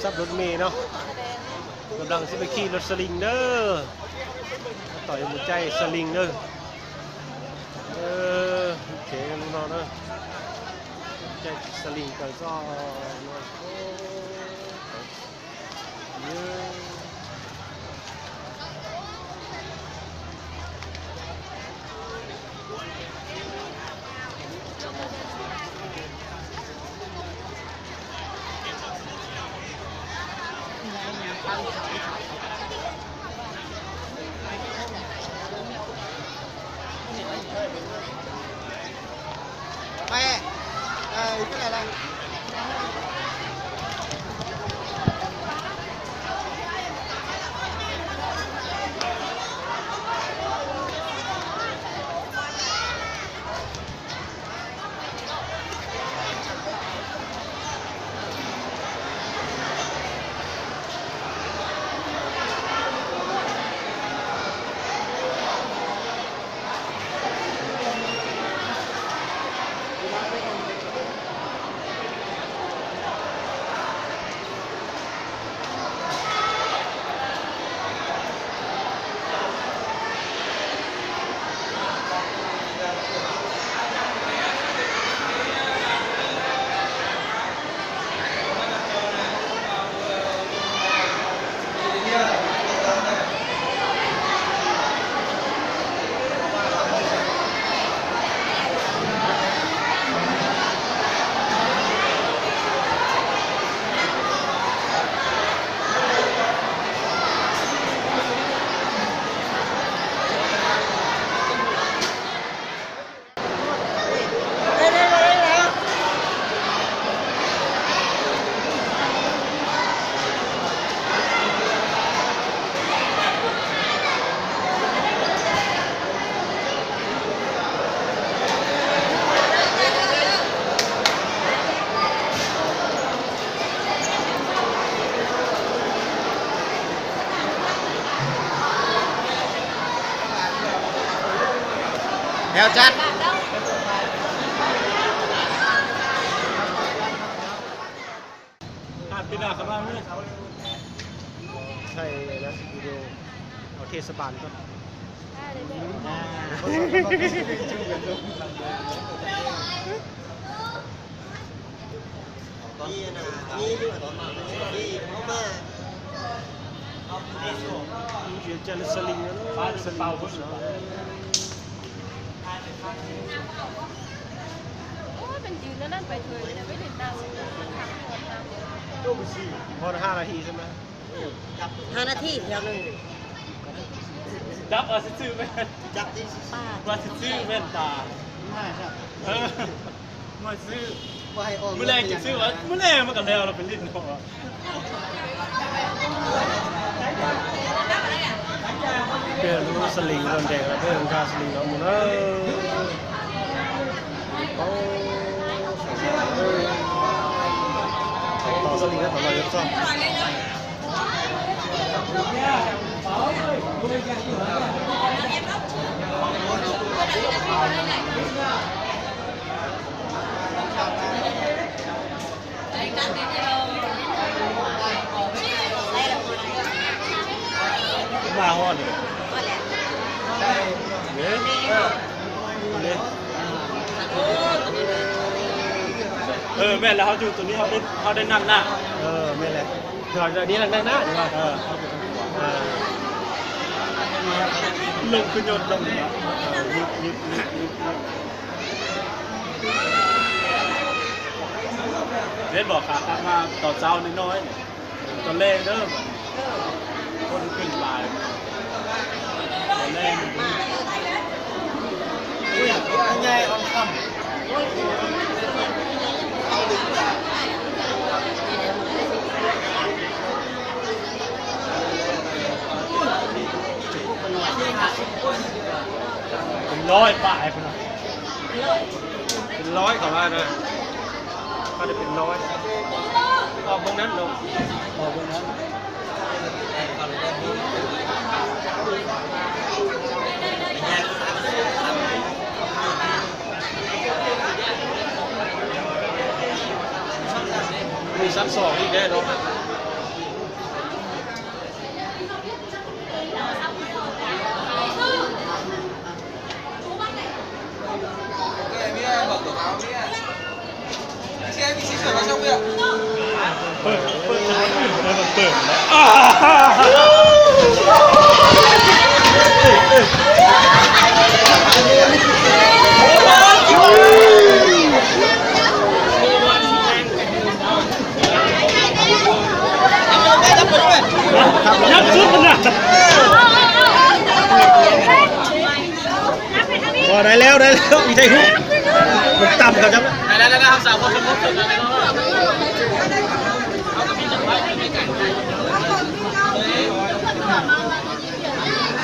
Rab rau me no, kab dlaag xib pes khij rau Sa Lis na. Tom yuav mus caij Sa Lis na. Tsev no na, caij Sa Lis kawm txoj no. Thaij video hauv thej sa npas ko. Ho ha na thi thiab. Cab ua xwb xwb, ua xwb xwb peb tas. Muaj xwb, muaj leej xwb, muaj leej muaj kam le los peb lij no. Peb lub Sa Lis los nres, peb nkag Sa Lis no mus na. Tos Sa Lis na, tom no yuav txog. Mej lawv ho yug tus ni ho dai naj na. Mej lawv, yog dai naj na. Looj kub nyuj looj. Peb pom qhov mas tos txauv li no, tos lej na, koj twb kawg lais, tos lej. Loib pam, loib kom na, pem loib, pem na, pem na. Sab xom li dej no. Ua,ได้แล้ว ได้แล้ว มีใจฮุก มันต่ำกว่าจัง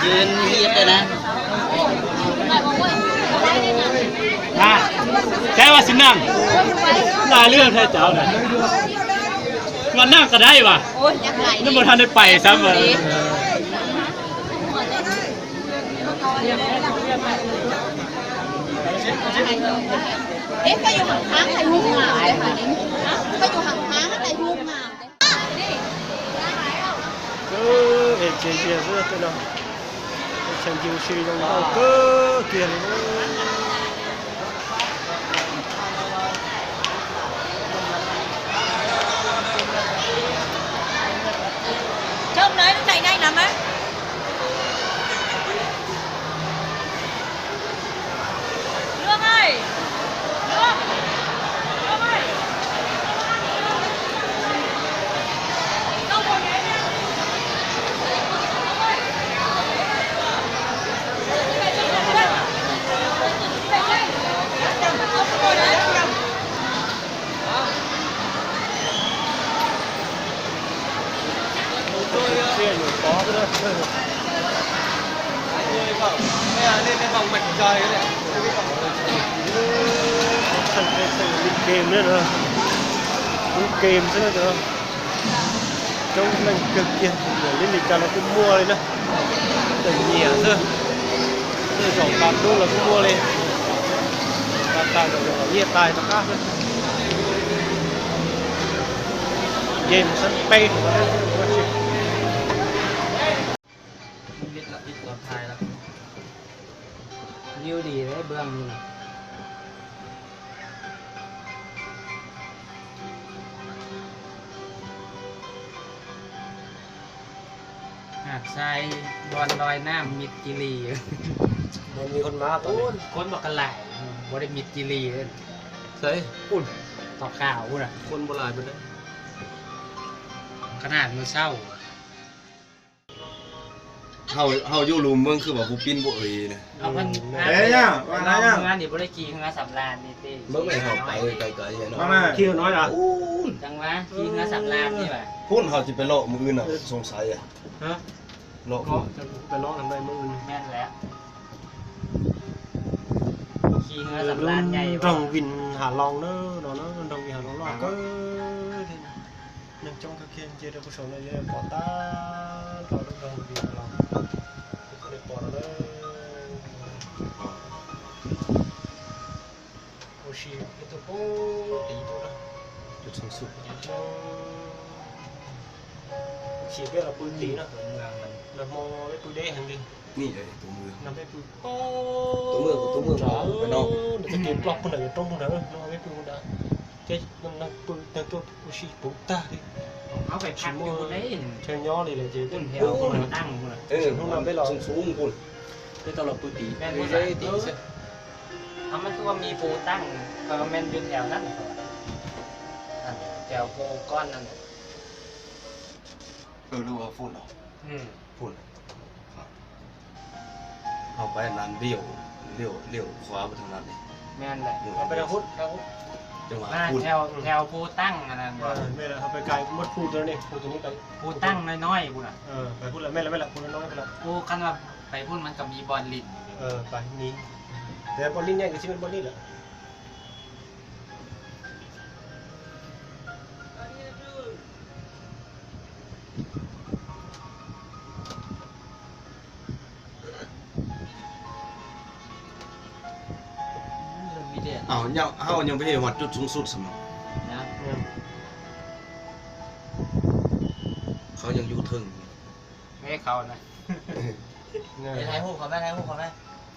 Ces ib na, cas vas sim neej, laj lwj hais cov na, mas neej qas dai vas, nws mus tha nws pais xav mas. Eb, koj yus ham thab hais hu mas, koj yus ham thab hais hu mas. Es txias zias xwb tej no, cheem ncig ua si zoo nkauj kawg kiag li. Trông đấy nó chạy nhanh lắm đấy. Lương ơi. Lương. Lương ơi. Lub game xwb na, coob leej kawg kiag, nyiam li cas los kuj muaj li na. Tseem nyiam xwb, tej zaum tas dub los kuj muaj li. Tas tas zaum zaum los nyiaj tais rov qab xwb. Game xab peb. Liu li bơang. Haj sai, bos loj nam mib ci li. Koob mab ka laim, ua li mib ci li. Koob tom qab na, koob mab laim, qhov nas mus xauj. Hauj yuj lus Mweej Khwb mas kuv pib npuaj na. Mweej hauj pawv kais kais no. Hauj tsis pais loj Mweej Khwb na, xoo xaiv loj. Lub nroog Vịnh Hạ Long na, no na, nroog Vịnh Hạ Long loj kawg. Neeg coob kawg kiag, cia rau kuv saum no yuav pom tag nrho lub nroog Vịnh Hạ Long. Kuv pom no na. Ua si ib tug poob tid tuaj na. Chim peb los pw tid na. Nag hmo peb pw deb heev li. Nag peb pw poob, nws txoj kev ploj pug ntawm yuav roob pug ntawd no peb pw ntawd. Ces neeg pw neeg tuaj ua si puv tag li. Tsis muaj chaw nyob li lawm ces peb pw hnub no peb los, peb tau los pw tid, peb pw tid xwb. Mab tuaj mi puv tag, koj men yus theo nab, theo puv koj na. Lub phun, phun. Hauv pab nan liu, liu, liu khua pab tag nan li. Theo puv tag, puv tag no no, puv tag no no. Pais phun lawm, mej lawm, mej lawm, phun no no lawm. Ua, qhov no pais phun mas kam mi bos lin. Pais mi, tes bos lin nyob kws tsis mej bos lin lawm. Hauj nyob peb hauj cub txhoob xub xam no. Qhov yeej yus theej. Qhov na, thaij hub qhov me, thaij hub qhov me,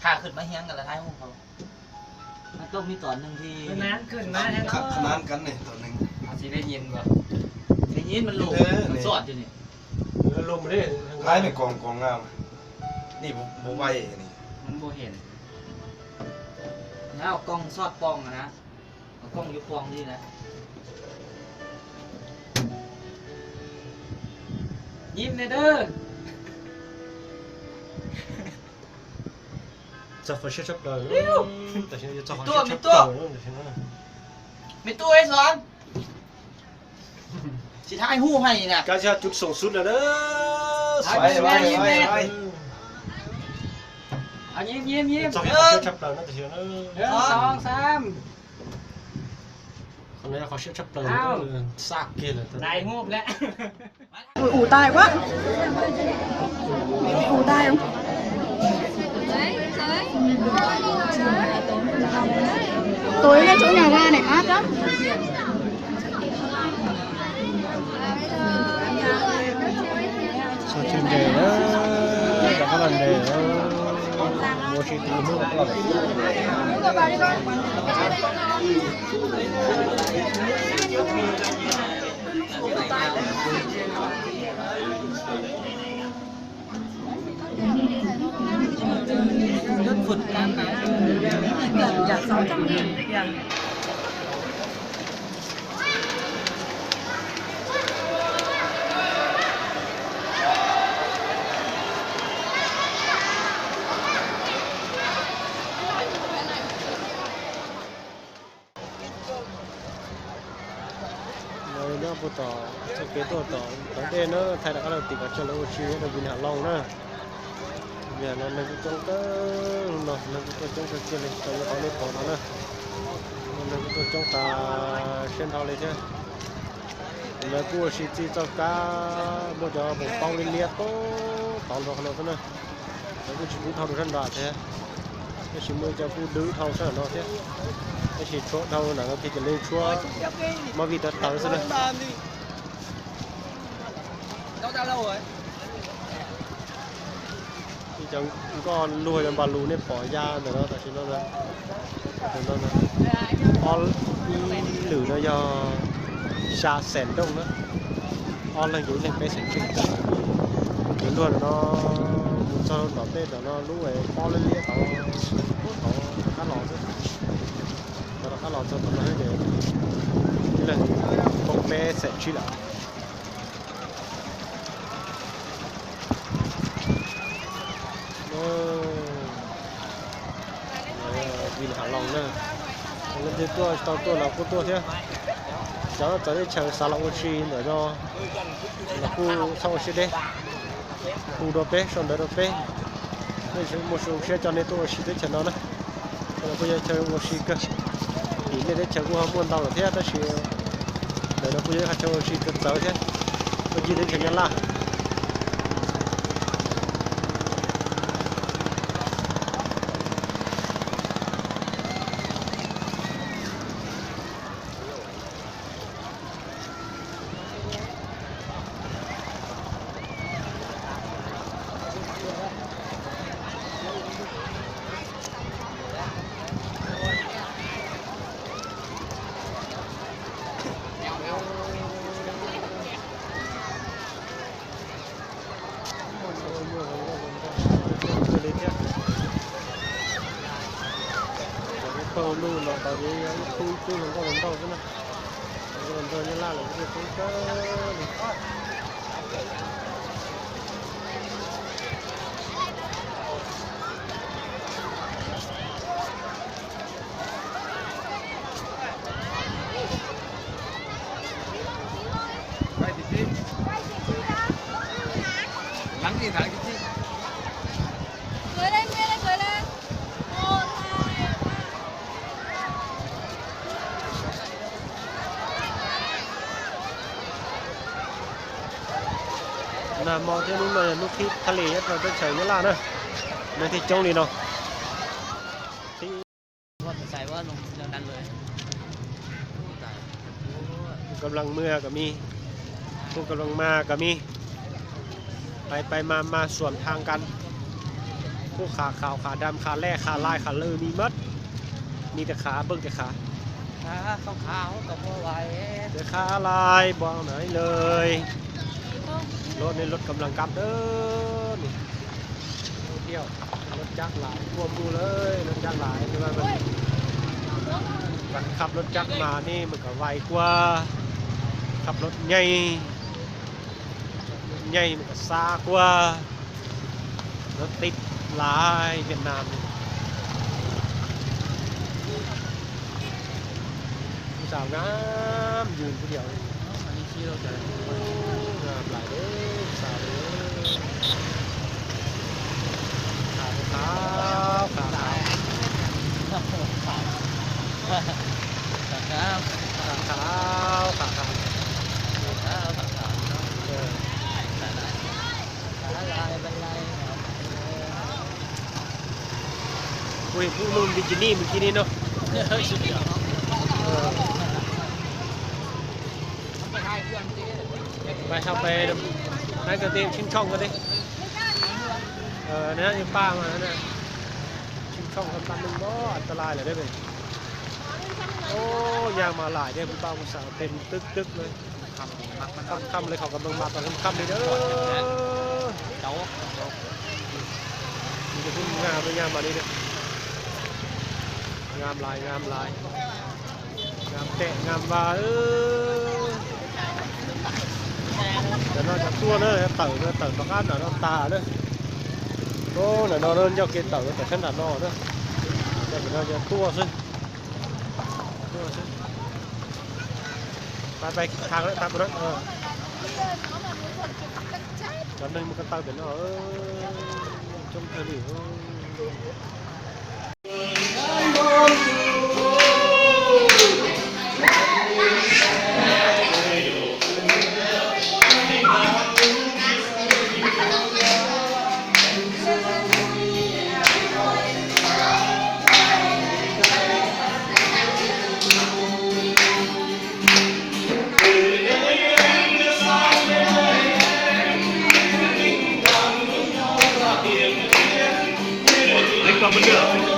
thaij khwm mab hiab kawg los thaij hub qhov. Khab nab kab ne tom neeg. Tsis da nyi, da nyi mas lus, soj li ne. Lub me, lub me koos koos na, ni puas pais ni. Mas koos txhob poob na, koos yuav poob li na. Nyim ne dab. Txog qhov siab tshaj plaws, tam sim no yog txog qhov siab tshaj plaws. Me tub, me tub, tsis thab hu hais na. Kab yog cub soom sub lawm na. Txog qhov siab tshaj plaws no tam sim no. Qhov no yog qhov siab tshaj plaws, xaj kiag lawm. Ui, ủ tai quá. Ủ tai không? Tối lên chỗ nhà ga để hát đó. Sawv tsees nres na, rov qab los nres na, ua si ti hnub rov qab los. Nyob puag tom txoj kev tuaj tom tawv dej na, thaij rov qab los tim kom txog lawv ua si rau Vịnh Hạ Long na. Vim no neeg kuj coob kawg, no neeg kuj tuaj coob kawg kiag li, tau yog qhov nej pom no na. Neeg kuj tuaj coob tas siab nrho li thiab. Lawv kuj ua si txij txoj kab muaj cov poom paub liab liab tod rau qhov no xwb na. Lawv kuj tsis pub dhau rau sab nram thiab, tab sis muaj cov kuj dwb dhau sab nram no thiab. Tab sis tshuab dhau nram no thiab ces lawv tshuab mab vij tawv tawv xwb na. Ib cov nkoj luag yog npas lus nej pom ya ntawm no tam sim no. Ob, ib lwm no yog xya xees nrooj na, ob leeg ces ib leeg peb xees nrooj. Cov luag no mus txog tom tej tom no lub pob liab liab tod, tod rov qab los xwb. Tod rov qab los txog tom no ces ib leeg poob peb xees tsib lawm. Vịnh Hạ Long na, leej twg tuaj tsis tau tuaj los kuj tuaj thiab. Cov txawv teb chaws xav los ua si ntawm no los kuj txhob ua siab deb, hu rau peb, sau ntawv rau peb, peb muaj zoo siab coj nej tuaj ua si teb chaws no na. Los kuj yog chaw ua si kawg, vim nej teb chaws kuj ho muaj ntau lawm thiab tab sis ntawm no kuj yog ib qhov chaw ua si kawg txawv thiab, tuaj ncig teb chaws Nyab Laj. Pawg lug no tau ib tug ib tug hluas nkauj hluas nraug xwb na. Hluas nraug Nyab Laj los kuj poob kawg li. Nag hmo thiab hnub no yog hnub thib thaj li nyob rau teb chaws Nyab Laj na, neeg thiaj coob li no. กำลังเมือก็มี พวกกำลังมาก็มี ไปไปมามาสวนทางกัน พวกขาขาวขาดำขาแร่ขาลายขาเลือมีหมด มีแต่ขาเบิ่งแต่ขา ขาขาวๆก็บ่ไหว แต่ขาลายบอกไหนเลย รถนี่รถกำลังกลับเด้อนี่ ท่องเที่ยว รถจักรหลาย กลัวหมู่เลย รถจักรหลาย แต่ว่ามัน มันขับรถจักรมานี่มันก็ไวกว่า ขับรถใหญ่ ใหญ่มันก็ช้ากว่า รถติดหลายเวียดนามนี่ ผู้สาวงามยืนผู้เดียว งามหลายเด้อผู้สาวเลย ขาขาว ขาขาว ขาขาว ขาขาว ขาขาว เออ Ui, cũng luôn đi chuyến đi mình kia đi nó. Ờ. Bài học về nói cái tên Trinh Trọng cái đi. Ờ, nó như ba mà nó Trinh Trọng con ta mình có อันตราย rồi đấy mình. Ô, nhà mà lại đây, mình bao một sao tên tức tức đấy. ค่ำๆเลย เขากำลังมาตอนค่ำๆเลยเด้อ เดี๋ยวพวกมึงงามเลย งามมานี่เด้อ งามหลาย งามหลาย งามแตะ งามว่า เออ แต่น่าจะตัวเนอะ เต่าเนอะ เต่าตอกอันหนาเนอะ ตาเนอะ โอ้ หนาเนอะ เนอะ เจ้าเกณฑ์เต่าเนอะ แต่ขนาดนอนเนอะ แต่น่าจะตัวซะ ตัวซะ ไป ไปทางแล้ว ตามกูนะ เออ จำได้มันก็เต่าแต่เนอะ เออ จงเธอหนิ เออ Đánh con vẫn được.